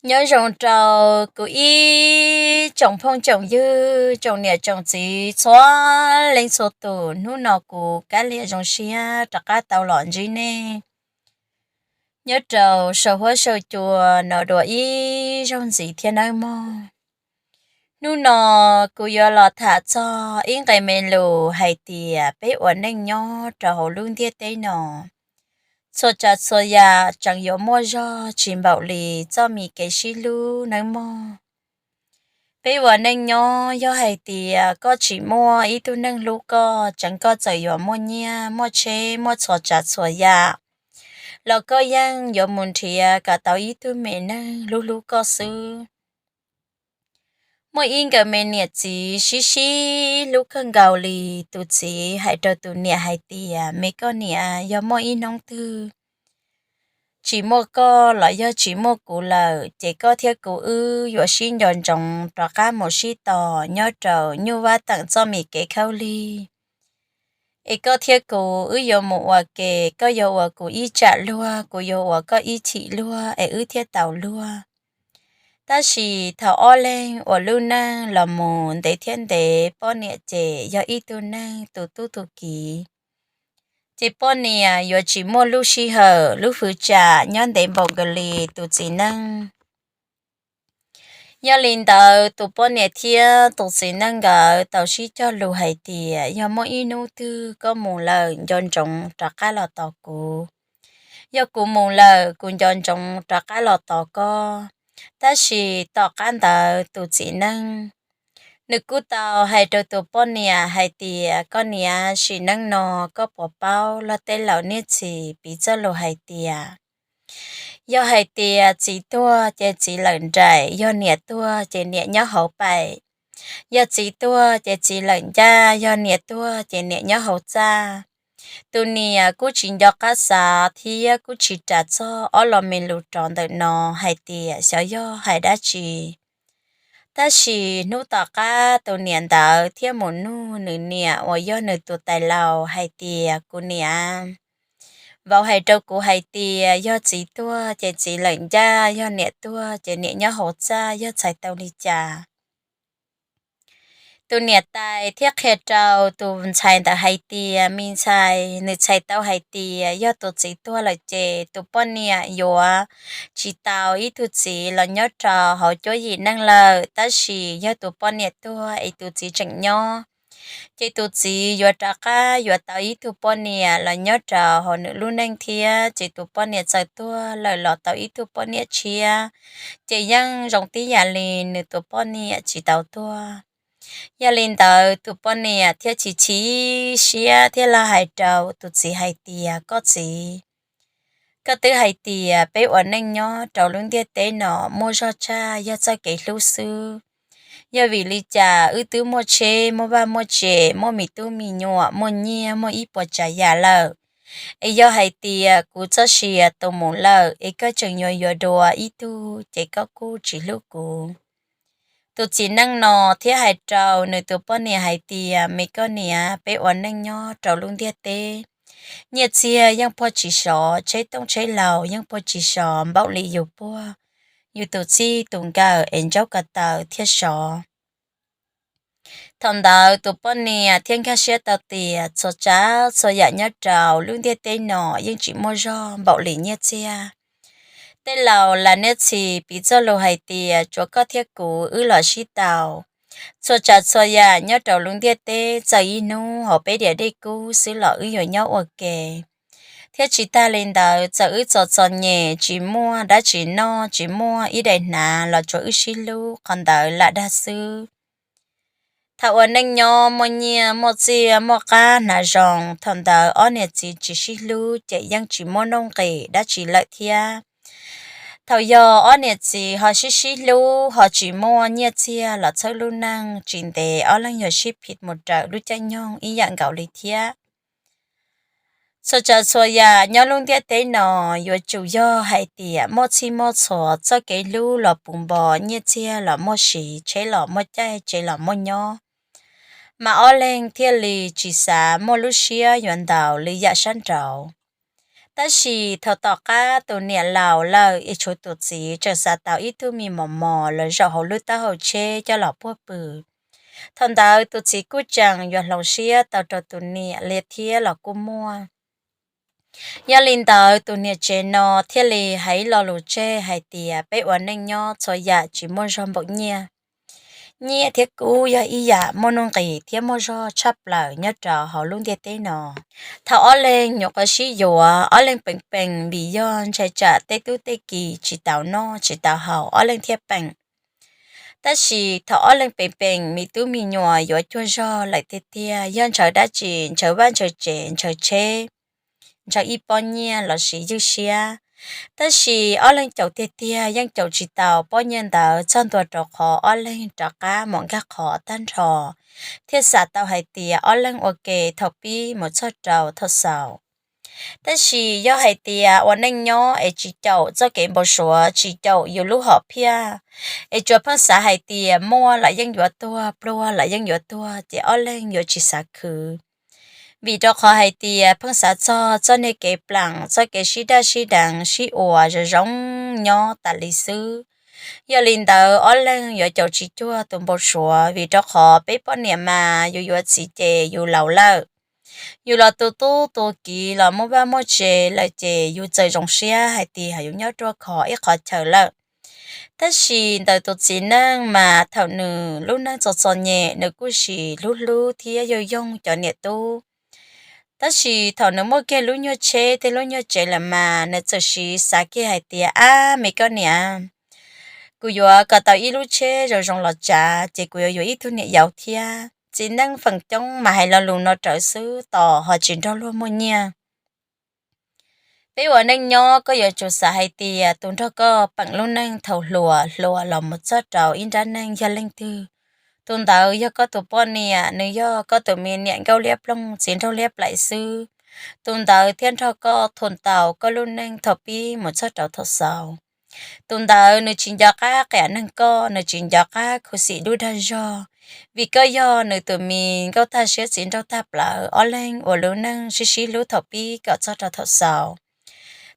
Nyob zoo rau kuv ib tsoom phooj tsoom ywg, tsoom niam tsoom txiv txhua leej txhua tus, hnub no kuv Kab Lias zoo siab rov qab tau los ntsib nej nyob rau saum huab saum cua no dua ib zaug ntxiv thiab nawb mog. Hnub no kuv yuav los tham txog ib nqe me lus hais tias peb ua neej nyob rau hauv lub ntiaj teb no, txhua tsav txhua yam tseem yuav muaj zog tsis npaum li txoj me kev sib hlub nawb mog. Peb ua neej nyob yog hais tias koj tsis muaj ib tug neeg hlub koj, tseem koj txawm yuav muaj nyiaj muaj tsheb muaj txhua tsav txhua yam los koj yeej yuav mus nrhiav kom tau ib tug me neeg hlub hlub koj xwb. Muaj ib nkawd me niam txiv sib sib hlub kawg nkaus li. Tus txiv hais rau tus niam hais tias, me koj niam, yog muaj ib hnub twg tsis muaj koj los yog tsis muaj kuv lawm, ces koj thiab kuv wb yuav sib nco ntsoov rov qab mus sib tos nyob rau nyuj vab teem txoj me kev khaub lig. Es koj thiab kuv wb yuav mus ua ke, koj yuav ua kuv ib tsam luag, kuv yuav ua koj ib chim luag es wb thiaj tau luag. Tab sis thaum ob leeg ua lub neej los mus ntev thiab ntev, poj niam ces yog ib tug neeg tus tub tus kiv, ces poj niam yuav tsis muaj lub sij hawm lub hwv tsam nyob ntev npaum nkaus li tus txiv neej. Yog li ntawd tus poj niam thiab tus txiv neej nkawd tau sib cog lus hais tias, yog muaj ib hnub twg koj mus lawm nco ntsoov rov qab los tos kuv. Yog kuv mus lawm kuv nco ntsoov rov qab los tos koj. Tab sis tom qab ntawd tus txiv neej nws kuj tau hais rau tus poj niam hais tias, koj niam, sim neej no koj puas paub luag tej laus niaj txhis piv txoj lus hais tias, yog hais tias txiv tuag ces txiv lawm nraim, yog niam tuag ces niam nyob hauv paim, yog txiv tuag ces txiv lawm ncaj, yog niam tuag ces niam nyob hauv txaj. Tus niam kuj tsis nco qab xav thiab kuj tsis ras txog ob lo me lus rov ntawm no hais tias xyov yog hais dab tsi. Tab sis hnub tom qab tus niam ntawd thiaj mus nug nws niam uas yog nws tus tais laus hais tias, kuv niam, vauv hais rau kuv hais tias yog txiv tuag ces txiv lawm ncaj, yog niam tuag ces niam nyob hauv txaj, yog txhais tau li cas? Tus niam tais thiaj qhia rau tus ntxhais ntawd hais tias, me ntxhais, nws txhais tau hais tias yog tus txiv tuag lawm ces tus poj niam yuav tsis tau ib tug txiv los nyob rau hauv cuab yim neej lawm, tab sis yog tus poj niam tuag es tus txiv tseem nyob, ces tus txiv yuav rov qab yuav tau ib tug poj niam los nyob rau hauv nws lub neej thiab, ces tus poj niam txawm tuag lawm los tau ib tug poj niam tshiab, ces yeej zoo tib yam li nws tus poj niam tsis tau tuag. Yog li ntawd tus poj niam thiaj chim chim siab thiab los hais rau tus txiv hais tias, koj txiv, koj twb hais tias peb ua neej nyob rau lub ntiaj teb no muaj zog tshaj yog txoj kev hlub xwb. Yog vim li cas wb twb muaj tsheb, muaj vaj muaj tsev, muaj me tub me nyuam, muaj nyiaj, muaj ib puas tsav yam lawm, es yog hais tias kuv txoj sia tu mus lawm es koj tseem yuav yuav dua ib tug ces koj kuj tsis hlub kuv. Tus txiv neej no thiaj hais rau nws tus poj niam hais tias, me koj niam, peb ua neej nyob rau lub ntiaj teb, nyiaj txiag yeej puag tsis sov, tsheb tooj tsheb laus yeej puag tsis sov npaum li yus puag yus tus txij tus nkawm es ntsaub ko taw thiaj sov. Thaum ntawd tus poj niam thiaj nkag siab tau tias txhua tsav txhua yam nyob rau lub ntiaj teb no yeej tsis muaj zog npaum li nyiaj txiag. Tej laus lawv niaj txhis piv txoj lus hais tias tsuav koj thiab kuv wb los sib tau. Txhua tsav txhua yam nyob rau lub ntiaj teb txawm ib hnub hauv peb diam dej kub xwb los wb yuav nyob ua ke, thiab tsis tag li ntawd txawm wb txom txom nyem tsis muaj dab tsi noj tsis muaj ib daim hnav los tsuav wb sib hlub qhov ntawd lam dag xwb. Thaum ua neej nyob muaj nyiaj muaj txiag muaj qab hnav zoo, thaum ntawd ob niam txiv tsis sib hlub ces yeej tsis muaj nuj nqis dab tsi lawm thiab. Thaum yog ob niam txiv ho sib sib hlub ho tsis muaj nyiaj txiag los txhawb lub neej, tsis ntev ob leeg yuav sib phiv mus raws lub caij nyoog ib yam nkaus li thiab. Txhua tsav txhua yam nyob lub ntiaj teb no yuav tsum yog hais tias muaj txhij muaj txhua, txoj kev hlub los puv npo, nyiaj txiag los muaj siv, tsheb los muaj caij, tsev los muaj nyob, mas ob leeg thiaj li tsis xav muaj lub siab yuav ntaus li yam sab nraud. Tab sis thaum tom qab tus niam laus lawm es tshuav tus txiv tseem xav tau ib tug me mos mos los zaum hauv lub taub hau tsheb coj los puag pw. Thaum ntawd tus txiv kuj tseem yuav hloov siab tau rau tus niam li thiab los kuj muaj. Yog li ntawd tus niam tsev no thiaj li hais ib lo lus tseg hais tias peb ua neej nyob txhua yam tsis muaj zog npaum nyiaj. Nyiaj thiab kub yog ib yam muaj nuj nqis thiab muaj zog tshaj plaws nyob rau hauv lub ntiaj teb no. Thaum ob leeg nyuam qhuav sib yuav, ob leeg peem peem vim yog ntshai tsam tej tub tej ki tsis tau noj tsis tau haus ob leeg thiaj peem. Tab sis thaum ob leeg peem peem me tub me nyuam yuav cuag zog lawm tiag tiag, yog ntshaw dab tsi, ntshaw vaj ntshaw tsev, ntshaw tsheb, ntshaw ib pob nyiaj los sis ywj siab. Tab sis ob leeg caum tiag tiag yeej caum tsis tau pob nyiaj ntawd txog ntua rau qhov ob leeg rov qab mus nkag qhov tag nrho, thiaj xav tau hais tias ob leeg ua ke thaum pib mus txog rau thaum xaus. Tab sis yog hais tias ua neej nyob es tsis caum txoj kev npau suav, tsis caum yus lub hom phiaj, es tsuas pheej xav hais tias muaj los yeej yuav tuag, pluag los yeej yuav tuag, ces ob leeg yuav tsis xav khwv. Vim rau qhov hais tias pheej xav txog txoj niag kev plam, txoj kev sib daj sib deev, sib ua zoo zoo nyob tas li xwb. Yog li ntawd ob leeg yuav caum tsis cuag tus npau suav, vim rau qhov peb poj niam mas yus yuav txiv ces yus laus lawm. Yus los tu tub tu kiv los muaj vaj muaj tsev lawm ces yus txawm zoo siab hais tias yus nyob ruaj khov ib qhov chaw lawm. Tab sis ntawm tus txiv neej mas thaum nws lub neej txom txom nyem nws kuj sis hlub hlub thiab yoog yoog cov niam tub. Tab sis thaum nws muaj kiag lub nyuag tsheb thiab lub nyuag tsev lawm mas nws txawm sis xav kiag hais tias, ab, me koj niam, kuv yuav kom tau ib lub tsheb zoo zoo los tsav ces kuv yuav yuav ib tug niam yau thiab. Txiv neej feem coob mas hais lo lus no rawv xwb tos ho tsis nrog luag muaj nyiaj. Peb ua neej nyob koj yuav tsum xav hais tias tus nrog koj peem lub neej thaum hluas hluas los mus txog rau ib nrab neej yog leej twg. Tus ntawd yog koj tus poj niam, nws yog koj tus me niam nkauj liab ploog txiv nraug liab plaim xwb. Tus ntawd thiaj nrog koj thuam tau koj lub neej thaum pib mus txog rau thaum xaus. Tus ntawd nws tsis nco qab qias neeg koj, nws tsis nco qab khuv xim dub dag zog, vim koj yog nws tus me nkauj tag siab txiv nraug tag plawv, ob leeg ua lub neej sib sib hlub thaum pib kom txog rau thaum xaus.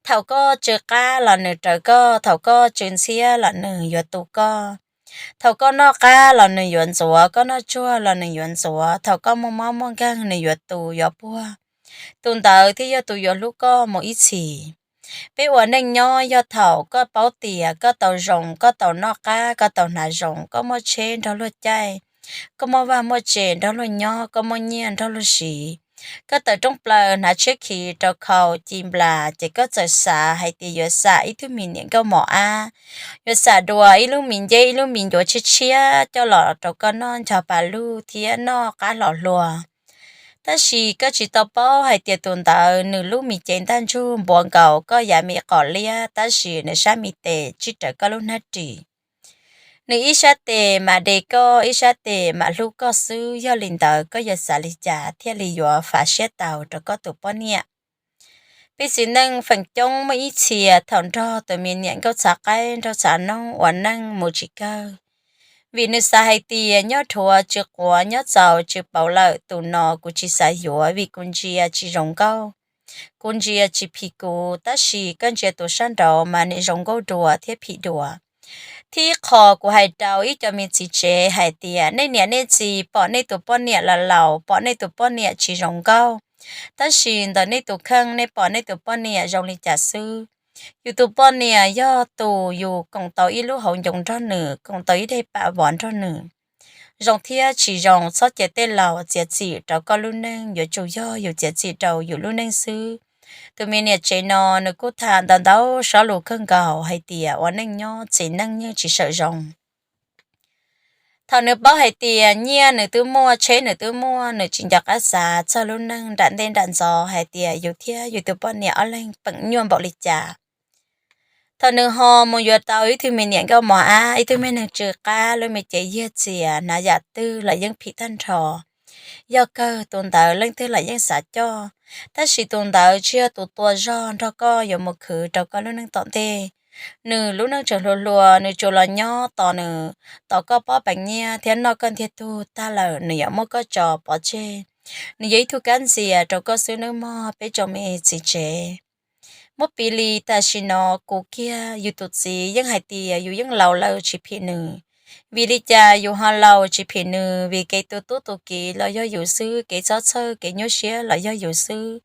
Thaum koj tsw qab los nws raws koj, thaum koj tsw ntxhiab los nws yuav tu koj. Thaum koj noj qab los nws yuav ntxuav, koj noj tsuag los nws yuav ntxuav, thaum koj muaj mob muaj nkeeg nws yuav tu yuav puag. Tus ntawd thiaj yog tus yuav hlub koj mus ib txhis. Peb ua neej nyob yog thaum koj paub tias koj tau zoo, koj tau noj qab, koj tau hnav zoo, koj muaj tsheb nrog luag caij, koj muaj vaj muaj tsev nrog luag nyob, koj muaj nyiaj nrog luag siv. Koj tawm rooj plaws hnav tshiab khiv rau khau ci nplas ces koj txawm xav hais tias yuav xam ib tug me niam nkauj mos ab, yuav xam dua ib lub me nceb ib lub me ncuav tshiab tshiab coj los rau koj noj ncho pa lug thiab noj qab hlo hlua. Tab sis koj tsis tau paub hais tias tus ntawd nws lub me cev ntaj ntsug npuav nkaus koj yav me qos liab tab sis nws sab me tes tsij raws koj lub hnab ris. Nws ib sab tes mas de koj, ib sab tes mas hlub koj xwb, yog li ntawd koj yuav xav li cas thiaj li yuav fav siab tau rau koj tus poj niam? Peb txiv neej feem coob muaj ib txhia thaum nrog tus me niam nkauj txhav qaib nraug txhav noog ua neej mus tsis kawg, vim nws xav hais tias nyob dhuav tsw quav nyob txaus tsw pauv lawm, tus no kuv tsis xav yuav vim kuv ntsia tsis zoo nkauj, kuv ntsia tsis phim kuv, tab sis koj ntsia tus sab nraud mas nws zoo nkauj dua thiab phim dua. Thib qho kuv hais rau ib co me txiv tsev hais tias nej niam nej txiv pom nej tus poj niam los laus, pom nej tus poj niam tsis zoo nkauj, tab sis ntawm nej tus kheej nej pom nej tus poj niam zoo li cas xwb. Yus tus poj niam yog tus yus koom tau ib lub hauv ncoo nrog nws, koom tau ib daim pam vov nrog nws. Zoo thiab tsis zoo txhob cia tej laus txiav txim rau koj lub neej, yuav tsum yog yus txiav txim rau yus lub neej xwb. Tus me niam tsev no nws kuj tham ntau ntau sob lus kawg nkaus hais tias ua neej nyob txiv neej yeej tsis sawm zoo. Thaum nws paub hais tias nyiaj nws twb muaj, tsheb nws twb muaj, nws tsis nco qab xav txog lub neej nram ntej nram ntxov hais tias yus thiab yus tus poj niam ob leeg peem nyuaj npaum li cas. Thaum nws ho mus yuav tau ib tug me niam nkauj mos ab, ib tug me neeg tsw qab, lub me cev yiag txias, hnav yam twg los yeej phim tag nrho. Yog kawg tus ntawd leej twg los yeej xav coj, tab sis tus ntawd tsis yog tus tua zog nrog koj yuav mus khwv rau koj lub neej tom ntej. Nws lub neej tseem hluas hluas, nws tsuas los nyob tos nws, tos koj pob peem nyiaj thiab noj koj ntiag tug tag lawm nws yuav muab koj tso pov tseg. Nws yog ib tug kab ntxias rau koj xwb nawb mog peb tsoom me txiv tsev. Muab piv li tam sim no kuv kiag yus tus txiv yeej hais tias yus yeej laus lawm tsis phim nws. Vim li cas yus ho laus tsis phim nws? Vim kev tu tub tu kiv los yog yus xwb, kev txhob txhawj kev nyuaj siab los yog yus xwb.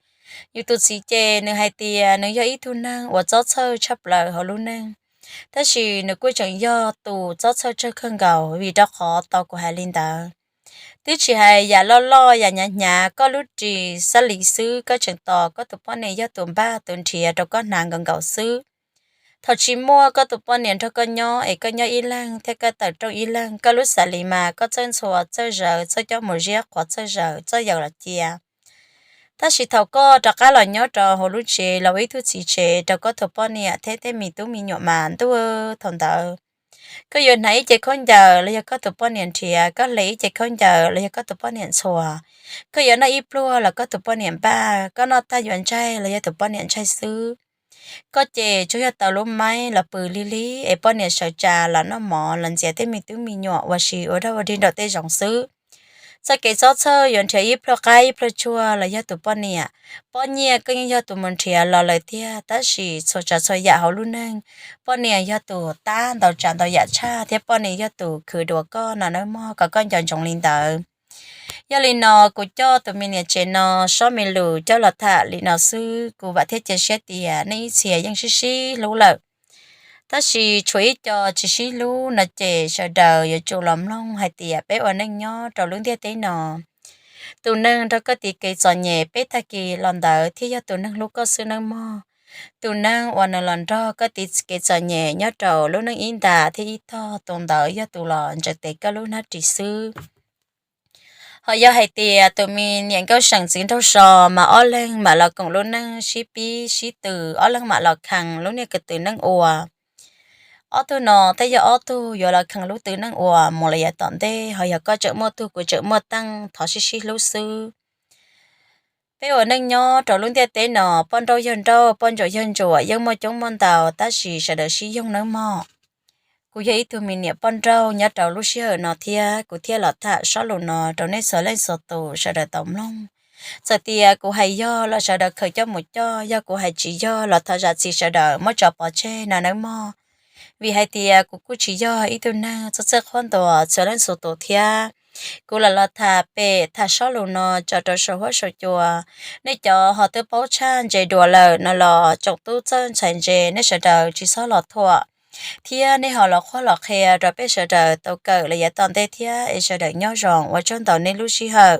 Yus tus txiv ces nws hais tias nws yog ib tug neeg uas txhob txhawj tshaj plaws hauv lub neej, tab sis nws kuj tseem yog tus txhob txhawj tsawg kawg nkaus, vim rau qhov tau kuv hais li ntawd. Twb tsis hais yam loj loj yam hnyav hnyav, koj lub ris xab lis xwb koj tseem tos koj tus poj niam yog tus npaj tus nrhiav rau koj hnav nkaus nkaus xwb. Thaum tsis muaj koj tus poj niam nrog koj nyob es koj nyob ib leeg thiab koj tawm rooj ib leeg, koj lub xab lis mas koj txawj ntxhua txawj zawv, txawj coj mus ziab qhuav txawj zawv, txawj yaws los cia. Tab sis thaum koj rov qab los nyob rau hauv lub tsev los ua ib tug txiv tsev rau koj tus poj niam thiab tej me tub me nyuam mas ntuj, thaum ntawd koj yuav hnav ib ce khaub ncaws los yog koj tus poj niam nrhiav, koj hle ib ce khaub ncaws los yog koj tus poj niam ntxhua, koj yuav noj ib pluag los koj tus poj niam npaj, koj noj tag yuav ntsaig los yog tus poj niam ntsaig xwb. Koj ces tsuas yog taws lub maib los pw lig lig es poj niam sawv tsa los noj mov los ntxias tej me tub me nyuam ua si ua dog ua dig nraum tej zoov xwb. Txoj kev txhob txhawj yuav nrhiav ib pluag qaib ib pluag tsuag los yog tus poj niam. Poj niam koj yeej yog tus mus nrhiav los lawm tiag, tab sis txhua tsav txhua yam hauv lub neej, poj niam yog tus tab ntau tsav ntau yam tshaj thiab poj niam yog tus khwv dua koj no nawb mog, kom koj nco ntsoov li ntawd. Yog li no kuv coj tus me niam tsev no sob me lus coj los tham li no xwb, kuv vam thiab cia siab tias nej ib txhia yeej sib sib hlub lawm. Tab sis tshuav ib co tsis sib hlub no ces sawv daws yuav tsum los mloog hais tias peb ua neej nyob rau lub ntiaj teb no, tus neeg nrog koj tiv kev txom nyem peb tag kis los ntawd thiaj yog tus neeg hlub koj xwb nawb mog. Tus neeg uas nws los nrog koj tiv kev txom nyem nyob rau lub neej ib ntas thiab ib tog, tus ntawd yog tus los ntsaws tes koj lub hnab ris xwb. Ho yog hais tias tus me niam nkauj seem txiv nraug so mas ob leeg mam los koom lub neej sib pib sib tw, ob leeg mam los khees lub niag kwv tw neej ua. Ob tug no thiaj yog ob tug yuav los khees lub tw neej ua mus lawm yav tom ntej. Ho yog koj tseem muaj tug kuv tseem muaj teej, thov sib sib hlub xwb. Peb ua neej nyob rau lub ntiaj teb no, poj nrauj yog nrauj, poj ntsuam yog ntsuam, yeej muaj coob muaj ntau, tab sis sawv daws sib yoog nawb mog. Kuv yog ib tug me niam poj nrauj nyob rau lub sij hawm no thiab kuv thiaj los tham sob lus no rau nej txhua leej txhua tus sawv daws tau mloog. Txawm tias kuv hais yog los sawv daws khaws coj mus coj, yog kuv hais tsis yog los thov zam txim sawv daws muab tso pov tseg no nawb mog. Vim hais tias kuv kuj tsis yog ib tug neeg txawj txawj qhuab ntuas txhua leej txhua tus thiab. Kuv los los tham pem tham sob lus no tso rau saum huab saum cua. Nej cov ho twb paub tshaj ntse dua lawm no los tsoom tub txawj ntxhais ntse, nej sawv daws tsis txhob los thuam thiab nej ho los qhuab los qhia rau peb sawv daws tau kawm lawm yav tom ntej thiab. Es sawv daws nyob zoo, ua tsaug ntau nej lub sij hawm.